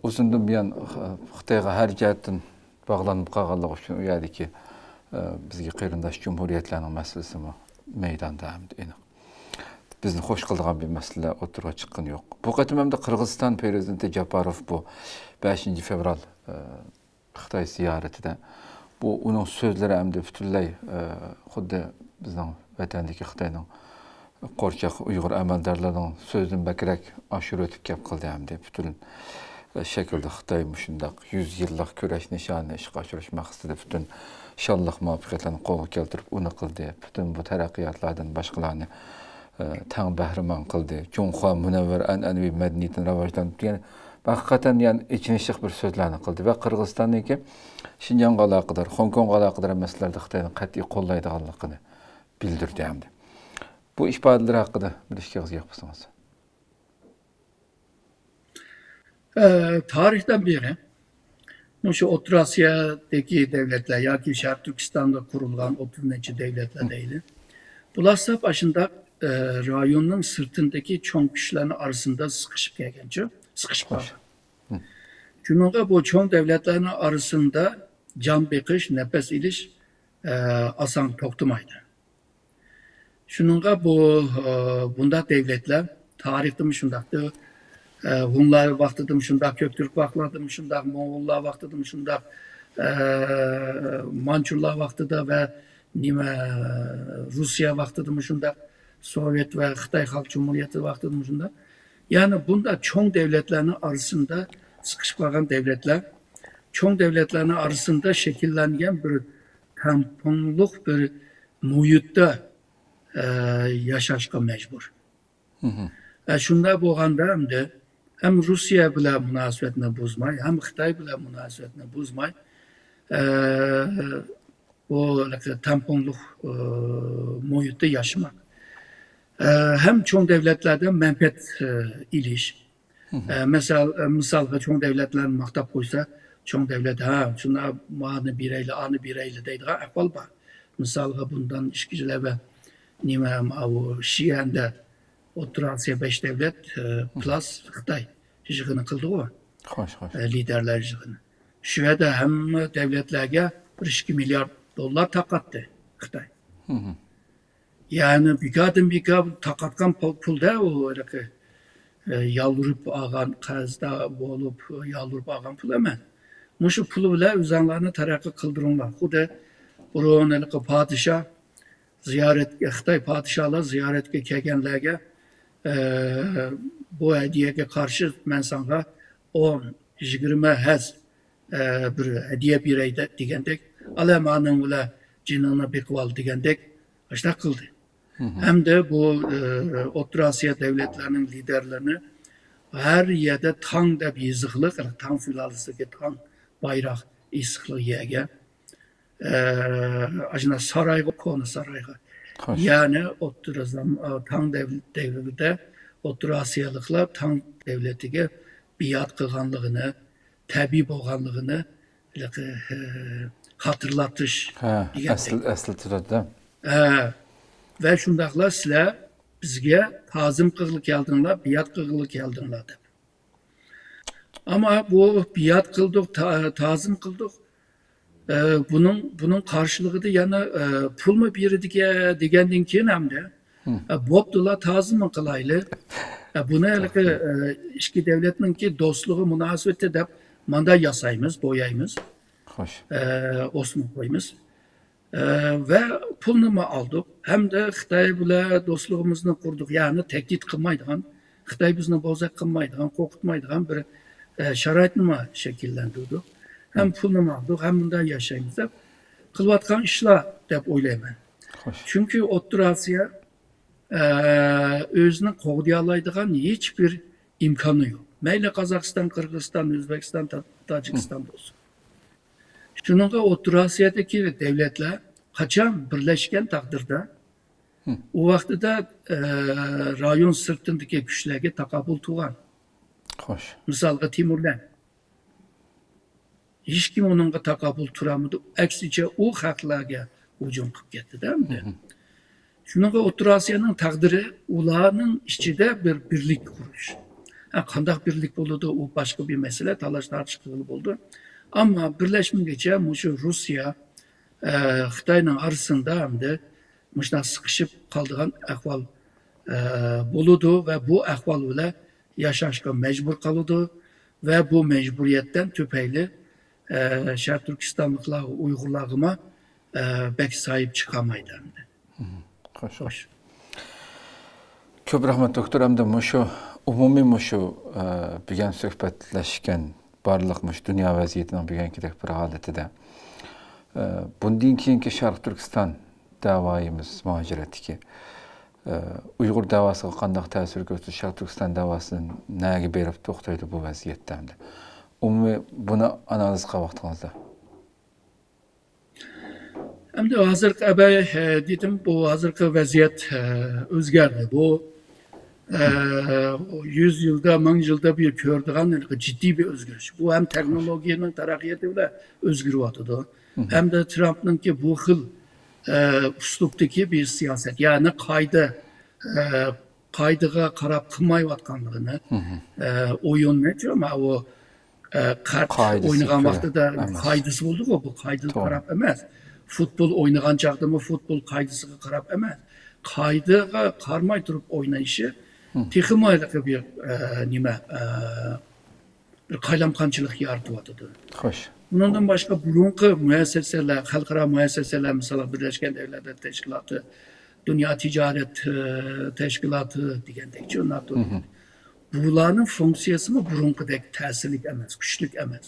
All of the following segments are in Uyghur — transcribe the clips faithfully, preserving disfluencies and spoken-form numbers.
ئۇزۇندىن بۇيان خىتايغا ھەر جەھەتتىن باغلانىپ قالغانلىقى ئۈچۈن ئۇ يەردىكى، ئە، بىزگە قېرىنداش جۇمھۇرىيەتلەرنىڭ مەسىلىسىمۇ مەيداندا ئەمدى ئېنىق. بىزنى خوش قىلىدىغان بىر مەسىلە ئوتتۇرىغا چىققىنى يوق. بۇ قېتىم ئەمدى قىرغىزىستان پىرېزىدېنتى جاپاروف بۇ بەشىنچى فېۋرال، ئە، خىتاي زىيارىتىدە بۇ ئۇنىڭ سۆزلىرى ئەمدى پۈتۈنلەي، ئە، خۇددى بىزنىڭ ۋەتەندىكى خىتاينىڭ قورچاق ئۇيغۇر ئەمەلدارلىرىنىڭ سۆزىدىن بەكرەك ئاشۇرۇۋېتىپ گەپ قىلدى ئەمدى. پۈتۈن شەكىلدە خىتاي مۇشۇنداق يۈز يىللىق كۈرەش نىشانىنى ئىشقا ئاشۇرۇش مەقسىتىدە پۈتۈن شانلىق مۇۋەپپەقىيەتلەرنى قولغا كەلتۈرۈپ، ئۇنى قىلدى. پۈتۈن بۇ تەرەققىياتلاردىن باشقىلارنى، ئە، تەڭ بەھرىمەن قىلدى. جۇڭخۇا مۇنەۋۋەر ئەنئەنىۋى مەدەنىيىتىنى راۋاجلاندۇردى. يەنى ھەقىقەتەن، يەنى ئېچىنىشلىق بىر سۆزلەرنى قىلدى ۋە قىرغىزىستاندىكى شىنجاڭغا ئالاقىدار، خوڭكوڭغا ئالاقىدار مەسىلىلەردە خىتاينى قەتئىي قوللايدىغانلىقىنى بىلدۈردى ئەمدى. بۇ ئىپادىلىرى ھەققىدە بىر ئىككى ئېغىز گەپ قىلسىڭىز. ئە، تارىختىن بېرى مۇشۇ ئوتتۇرا ئاسىيادىكى دۆلەتلەر ياكى شەرقىي تۈركىستاندا قۇرۇلغان ئوتتۇز نەچچە دۆلەتلەر دەيلى. بۇلار سەپ ئاشۇنداق، ئە، رايوننىڭ سىرتىندىكى چوڭ كۈچلەرنىڭ ئارىسىندا سىقىشىپ كەلگەنچۇ، سىقىشىپ قالغان. شۇنىڭغا بۇ چوڭ دۆلەتلەرنىڭ ئارىسىندا جان بېقىش، نەپەس ئېلىش، ئە، ئاسان توختىمايدۇ. شۇنىڭغا بۇ، ئە، بۇنداق دۆلەتلەر تارىختىمۇ شۇنداقتۇ. ئە، ھۇنلار ۋاقتىدىمۇ شۇنداق، كۆكتۈرك ۋاقتىدىمۇ شۇنداق، موڭغۇللار ۋاقتىدىمۇ شۇنداق، ئە، مانچۇلار ۋاقتىدا ۋە نېمە، روسىيە ۋاقتىدىمۇ شۇنداق، سوۋېت ۋە خىتاي خەلق جۇمھۇرىيىتى ۋاقتىدىمۇ شۇنداق. يەنى بۇنداق چوڭ دۆلەتلەرنىڭ ئارىسىدا سىقىشىپ قالغان دۆلەتلەر، چوڭ دۆلەتلەرنىڭ ئارىسىدا شەكىللەنگەن بىر تەڭپۇڭلۇق بىر مۇھىتتا، ئە، ياشاشقا مەجبۇر. ئە، شۇنداق بولغاندا ئەمدى ھەم روسىيە بىلەن مۇناسىۋەتنى بۇزماي، ھەم خىتاي بىلەن مۇناسىۋەتنى بۇزماي، ئە، بۇ تەڭپۇڭلۇق، ئە، مۇھىتتا ياشىماق. ئە، ھەم چوڭ دۆلەتلەردىن مەنپەئەت، ئە، ئېلىش. ئە، مىسال، ئە، مىسالغا چوڭ دۆلەتلەرنى ماختاپ قويسا، چوڭ دۆلەت، ھە، شۇنداق، مانى بېرەيلى، ئانى بېرەيلى دەيدىغان ئەھۋال بار. مىسالغا بۇندىن ئىككى يىل ئەۋۋەل نېمە، ماۋۇ شىئەندە ئوتتۇرا ئاسىيا بەش دۆلەت، ئە، پلاس خىتاي يىغىنى قىلدىغۇ. خوش، خوش. ئە، لىدەرلەر يىغىنى. شۇ يەردە ھەممە دۆلەتلەرگە بىر ئىككى مىليارد دوللار تارقاتتى خىتاي. يەنى بىكاردىن بىكار تارقاتقان پۇل، پۇلدا ئۇ ھېلىقى، ئە، يالۋۇرۇپ ئالغان، قەرزدار بولۇپ يالۋۇرۇپ ئالغان پۇل ئەمەس. مۇشۇ پۇل بىلەن ئۆزۈڭلارنى تەرەققىي قىلدۇرۇڭلار. خۇددى بۇرۇن ھېلىقى پادىشاھ زىيارەتكە، خىتاي پادىشاھلار زىيارەتكە كەلگەنلەرگە، ئە، بۇ ھەدىيەگە قارشى مەن ساڭا ئون، يىگىرمە ھەز، ئە، بىر ھەدىيە بېرەي دە-، دېگەندەك، ئالا مانىڭ بىلەن جېنىڭنى بېقىۋال دېگەندەك، ئاشۇنداق قىلدى. ھەمدە بۇ، ئە، ئوتتۇرا ئاسىيا دۆلەتلەرنىڭ لىدەرلىرىنى ھەر يەردە تاڭ دەپ يېزىقلىق، تاڭ سۇلالىسىدىكى تاڭ بايراق ئېسىقلىق يەرگە، ئە، ئاشۇنداق سارايغا، كونا سارايغا. خوش. يەنى ئوتتۇرا زام-، ئە، تاڭ دەۋ-، دەۋرىدە ئوتتۇرا ئاسىيالىقلار تاڭ دۆلىتىگە بىئات قىلغانلىقىنى، تەبىئىي بولغانلىقىنى، ھېلىقى، ئە، خاتىرىلىتىش ھە، دېگەندەك. ئەسل-، ئەسلىتىلىدۇ. ھە. ۋە شۇنداقلا سىلەر بىزگە تازىم قىلغىلى كەلدىڭلار، بىئات قىلغىلى كەلدىڭلار دەپ. ئەمما بۇ بىئات قىلدۇق، تا-، تازىم قىلدۇق. ئە، بۇنىڭ، بۇنىڭ قارشىلىقىدا يەنە، ئە، پۇلمۇ بېرىدىكەن دېگەندىن كېيىن ئەمدى، ئە، بوپتۇلا، تازىمۇ قىلايلى. ئە، بۇنى ھېلىقى، ئە، ئىككى دۆلەتنىڭكى دوستلۇقى مۇناسىۋىتى دەپ ماندا ياسايمىز، بويايمىز. خوش. ئە، ئوسما قويىمىز. ئە، ۋە پۇلنىمۇ ئالدۇق. ھەمدە خىتاي بىلەن دوستلۇقىمىزنى قۇردۇق. يەنى تەھدىت قىلمايدىغان، خىتاي بىزنى بوزەك قىلمايدىغان، قورقۇتمايدىغان بىر، ئە، شارائىتنىمۇ شەكىللەندۈردۇق. ھەم پۇلنىمۇ ئالدۇق، ھەم مۇنداق ياشايمىز دەپ قىلىۋاتقان ئىشلار دەپ ئويلايمەن. خوش. چۈنكى ئوتتۇرا ئاسىيا، ئە، ئۆزىنى قوغدىيالايدىغان ھېچبىر ئىمكانى يوق. مەيلى قازاقىستان، قىرغىزىستان، ئۆزبېكىستان، تا-، تاجىكىستان بولسۇن. شۇنىڭغا ئوتتۇرا ئاسىيادىكى دۆلەتلەر قاچان بىرلەشكەن تەقدىردە، ئۇ ۋاقتىدا، ئە، رايون سىرتىندىكى كۈچلەرگە تاقابىل تۇرغان. خوش. مىسالغا، تىمۇرلەن. ھېچكىم ئۇنىڭغا تاقابىل تۇرالمىدى. ئەكسىچە، ئۇ خەقلەرگە ھۇجۇم قىلىپ كەتتىدە ئەمدى. شۇنىڭغا ئوتتۇرا ئاسىيانىڭ تەقدىرى ئۇلارنىڭ ئىچىدە بىر بىرلىك قۇرۇش. ھە، قانداق بىرلىك بولىدۇ، ئۇ باشقا بىر مەسىلە، تالاش-تارتىش قىلغىلى بولىدۇ. ئەمما بىرلەشمىگىچە مۇشۇ روسىيە، ئە، خىتاينىڭ ئارىسىندا ئەمدى مۇشۇنداق سىقىشىپ قالىدىغان ئەھۋال، ئە، بولىدۇ ۋە بۇ ئەھۋال بىلەن ياشاشقا مەجبۇر قالىدۇ ۋە بۇ مەجبۇرىيەتتىن تۈپەيلى، ئە، شەرقىي تۈركىستانلىقلارغا، ئۇيغۇرلارغىمۇ، ئە، بەك ساھىب چىقالمايدۇ ئەمدى. خوش. خوش. كۆپ رەھمەت، دوكتور. ئەمدى مۇشۇ ئومۇمىي مۇشۇ، ئە، بۈگۈن سۆھبەتلەشكەن بارلىق مۇشۇ دۇنيا ۋەزىيىتىنىڭ بۈگۈنكىدەك بىر ھالىتىدە، ئە، بۇندىن كېيىنكى شەرقىي تۈركىستان دەۋايىمىز، مۇھاجىرەتتىكى، ئە، ئۇيغۇر دەۋاسىغا قانداق تەسىر كۆرسىتىدۇ، شەرقىي تۈركىستان دەۋاسى نەگە بېرىپ توختايدۇ بۇ ۋەزىيەتتە ئەمدى؟ ئومۇمىي بۇنى ئانالىز قىلغان ۋاقتىڭىزدا. ئەمدى ھازىرقى ئەبەي، ئە، دېدىم، بۇ ھازىرقى ۋەزىيەت، ئە، ئۆزگەردى. بۇ، ئە، يۈز يىلدا، مىڭ يىلدا بىر كۆرىدىغان جىددىي بىر ئۆزگىرىش. بۇ ھەم تېخنولوگىيەنىڭ تەرەققىياتى بىلەن ئۆزگىرىۋاتىدۇ. ھەمدە ترامپنىڭكى بۇ خىل، ئە، ئۇسلۇبتىكى بىر سىياسەت، يەنى قائىدە، ئە، قائىدىغا قاراپ قىلمايۋاتقانلىقىنى، ئە، ئويۇننى، شۇ، ماۋۇ، ئە، قارت ئوينىغان ۋاقتىدا قائىدىسى بولىدىغۇ، بۇ قائىدىگە قاراپ ئەمەس. فۇتبول ئوينىغان چاغدىمۇ فۇتبول قائىدىسىغا قاراپ ئەمەس. قائىدىغا قارىماي تۇرۇپ ئوينىشى تېخىمۇ ھېلىقى بىر، ئە، نېمە، ئە، بىر قايلامقانچىلىق يارىتىۋاتىدۇ. خوش. بۇنىڭدىن باشقا بۇرۇنقى مۇئەسسەسەلەر، خەلقئارا مۇئەسسەسەلەر، مىسالغا، بىرلەشكەن دۆلەتلەر تەشكىلاتى، دۇنيا تىجارەت، ئە، تەشكىلاتى دېگەندەكچۇ، ناتو. بۇلارنىڭ فۇنكسىيەسىمۇ بۇرۇنقىدەك تەسىرلىك ئەمەس، كۈچلۈك ئەمەس.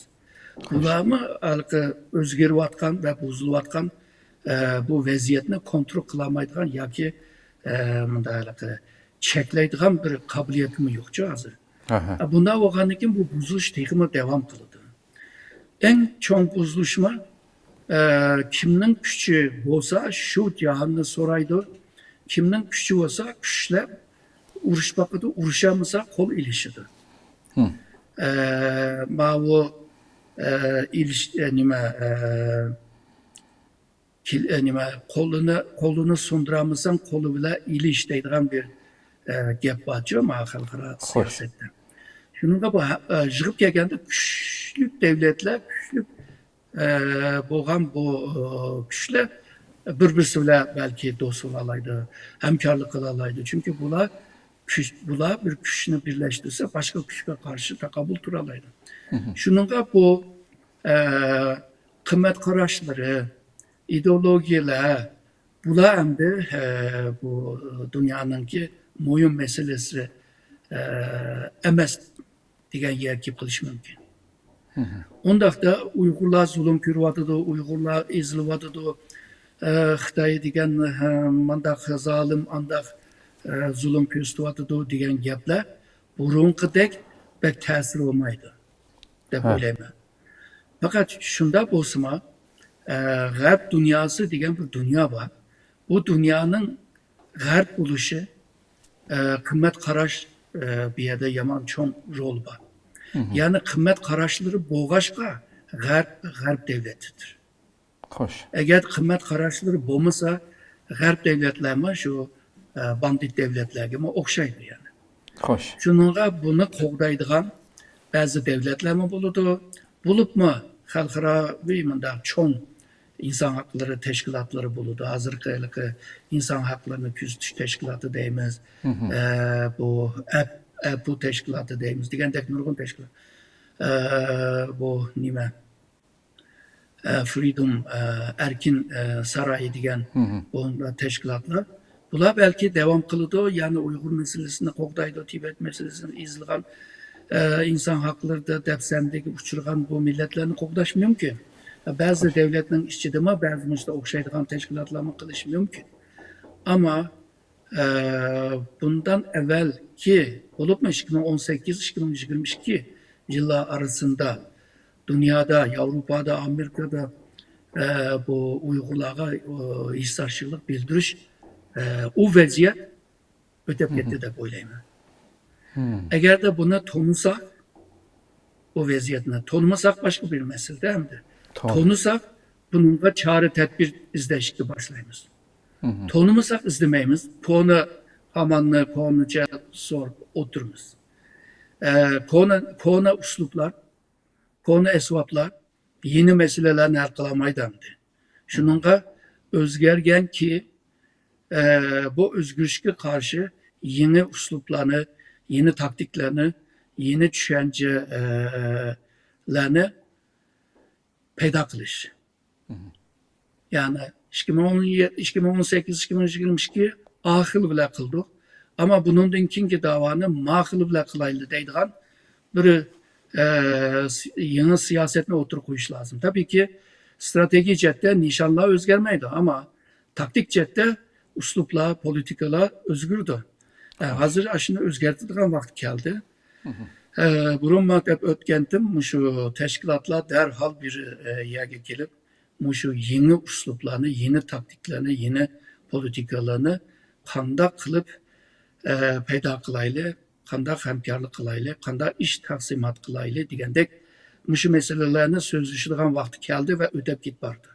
بۇلارمۇ ھېلىقى ئۆزگىرىۋاتقان ۋە بۇزۇلۇۋاتقان، ئە، بۇ ۋەزىيەتنى كونترول قىلالمايدىغان ياكى، ئە، مۇنداق ھېلىقى چەكلەيدىغان بىر قابىلىيىتىمۇ يوقچۇ ھازىر. ئە، بۇنداق بولغاندىن كېيىن بۇ بۇزۇلۇش تېخىمۇ داۋام قىلىدۇ. ئەڭ چوڭ بۇزۇلۇشمۇ، ئە، كىمنىڭ كۈچى بولسا، شۇ جاھاننى سورايدۇ. كىمنىڭ كۈچى بولسا، كۈچلەپ ئۇرۇش باقىدۇ، ئۇرۇشالمىسا، قول ئېلىشىدۇ. ئە، ماۋۇ، ئە، ئېلىش، ئە، نېمە، ئە، كېل-، ئە، نېمە، قولىنى، قولىنى سۇندۇرالمىساڭ، قولى بىلەن ئېلىش دەيدىغان بىر، ئە، گەپ بارچۇ، ماۋۇ خەلقئارا سىياسەتتە. شۇنىڭغا بۇ، ئە، يىغىپ كەلگەندە كۈچلۈك دۆلەتلەر، كۈچلۈك، ئە، بولغان بۇ، ئە، كۈچلەر بىر-بىرسى بىلەن بەلكى دوست بولالايدۇ، ھەمكارلىق قىلالايدۇ. چۈنكى بۇلار كۈچ، بۇلار بىر كۈچنى بىرلەشتۈرسە، باشقا كۈچكە قارشى تاقابىل تۇرالايدۇ. شۇنىڭغا بۇ، ئە، قىممەت قاراشلىرى، ئىدېئولوگىيەلەر، بۇلار ئەمدى، ئە، بۇ دۇنيانىڭكى مۇھىم مەسىلىسى، ئە، ئەمەس دېگەن يەرگە كېلىپ قېلىشى مۇمكىن. ئۇنداقتا ئۇيغۇرلار زۇلۇم كۆرۈۋاتىدۇ، ئۇيغۇرلار ئېزىلىۋاتىدۇ، ئە، خىتاي دېگەن، ئە، مانداق زالىم، ئانداق، ئە، زۇلۇم كۆرسىتىۋاتىدۇ دېگەن گەپلەر بۇرۇنقىدەك بەك تەسىر بولمايدۇ دەپ ئويلايمەن. پەقەت شۇنداق بولسىمۇ، ئە، غەرب دۇنياسى دېگەن بىر دۇنيا بار. بۇ دۇنيانىڭ غەرب بولۇشى، ئە، قىممەت قاراش، ئە، بۇ يەردە يامان چوڭ رول بار. يەنى قىممەت قاراشلىرى بولغاچقا غەرب، غەرب دۆلىتىدۇر. خوش. ئەگەر قىممەت قاراشلىرى بولمىسا، غەرب دۆلەتلەرمۇ شۇ، ئە، باندىت دۆلەتلەرگىمۇ ئوخشايدۇ يەنى. خوش. شۇنىڭغا بۇنى قوغدايدىغان بەزى دۆلەتلەرمۇ بولىدۇ. بولۇپمۇ خەلقئاراۋى مۇنداق چوڭ ئىنسان ھەقلىرى تەشكىلاتلىرى بولىدۇ. ھازىرقى ھېلىقى ئىنسان ھەقلىرىنى كۆزىتىش تەشكىلاتى دەيمىز. ئە، بۇ ئەپ-، ئەپۇ تەشكىلاتى دەيمىز دېگەندەك نۇرغۇن تەشكىلات. ئە، بۇ نېمە؟ ئە، فرىدوم، ئە، ئەركىن، ئە، سارايى دېگەن بۇ تەشكىلاتلار. بۇلار بەلكى داۋام قىلىدۇ، يەنى ئۇيغۇر مەسىلىسىنى قوغدايدۇ، تىبەت مەسىلىسىنى ئېزىلغان، ئە، ئىنسان ھەقلىرىدا دەپسەندىگە ئۇچرىغان بۇ مىللەتلەرنى قوغداش مۇمكىن. بەزى دەۋلەتنىڭ ئىچىدىمۇ بەزى مۇشۇنداق ئوخشايدىغان تەشكىلاتلارمۇ قىلىشى مۇمكىن. ئەمما ئە، بۇندىن ئەۋۋەلكى، بولۇپمۇ ئىككى مىڭ ئون سەككىز، ئىككى مىڭ يىگىرمە ئىككى يىللار ئارىسىندا دۇنيادا، ياۋروپادا، ئامېرىكادا، ئە، بۇ ئۇيغۇرلارغا، ئە، ھېسداشلىق بىلدۈرۈش، ئە، ئۇ ۋەزىيەت ئۆتۈپ كەتتى دەپ ئويلايمەن. ئەگەردە بۇنى تونۇساق، بۇ ۋەزىيەتنى تونۇمىساق باشقا بىر مەسىلىدە ئەمدى. توغرا. تونۇساق بۇنىڭغا چارە تەدبىر ئىزدەشكە باشلايمىز. تونۇمىساق ئىزدىمەيمىز. كونا ھاماننى كونىچە سورۇپ ئولتۇرىمىز. ئە، كونا، كونا ئۇسلۇبلار، كونا ئەسۋابلار يېڭى مەسىلىلەرنى ھەل قىلالمايدۇ ئەمدى. شۇنىڭغا ئۆزگەرگەنكى، ئە، بۇ ئۆزگىرىشكە قارشى يېڭى ئۇسلۇبلارنى، يېڭى تاكتىكىلارنى، يېڭى چۈشەنچە، ئە، لەرنى پەيدا قىلىش. يەنى ئىككى مىڭ ئون، ئىككى مىڭ ئون سەككىز، ئىككى مىڭ يىگىرمە ئىككى ئا خىل بىلەن قىلدۇق. ئەمما بۇنىڭدىن كېيىنكى داۋانى ما خىل بىلەن قىلايلى دەيدىغان بىر، ئە، س-، يېڭى سىياسەتنى ئوتتۇرىغا قويۇش لازىم. تەبىئىيكى، ئىستراتېگىيە جەھەتتە نىشانلار ئۆزگەرمەيدۇ، ئەمما تاكتىك جەھەتتە ئۇسلۇبلار، پولىتىكىلار ئۆزگىرىدۇ. ئە، ھازىر ئاشۇنى ئۆزگەرتىدىغان ۋاقىت كەلدى. ئە، بۇرۇن مەن دەپ ئۆتكەنتىم، مۇشۇ تەشكىلاتلار دەرھال بىر، ئە، يەرگە كېلىپ، مۇشۇ يېڭى ئۇسلۇبلارنى، يېڭى تاكتىكىلارنى، يېڭى پولىتىكىلارنى قانداق قىلىپ، ئە، پەيدا قىلايلى، قانداق ھەمكارلىق قىلايلى، قانداق ئىش تەقسىمات قىلايلى دېگەندەك مۇشۇ مەسىلىلەرنى سۆزلىشىدىغان ۋاقتى كەلدى ۋە ئۆتەپ كېتىپ بارىدۇ.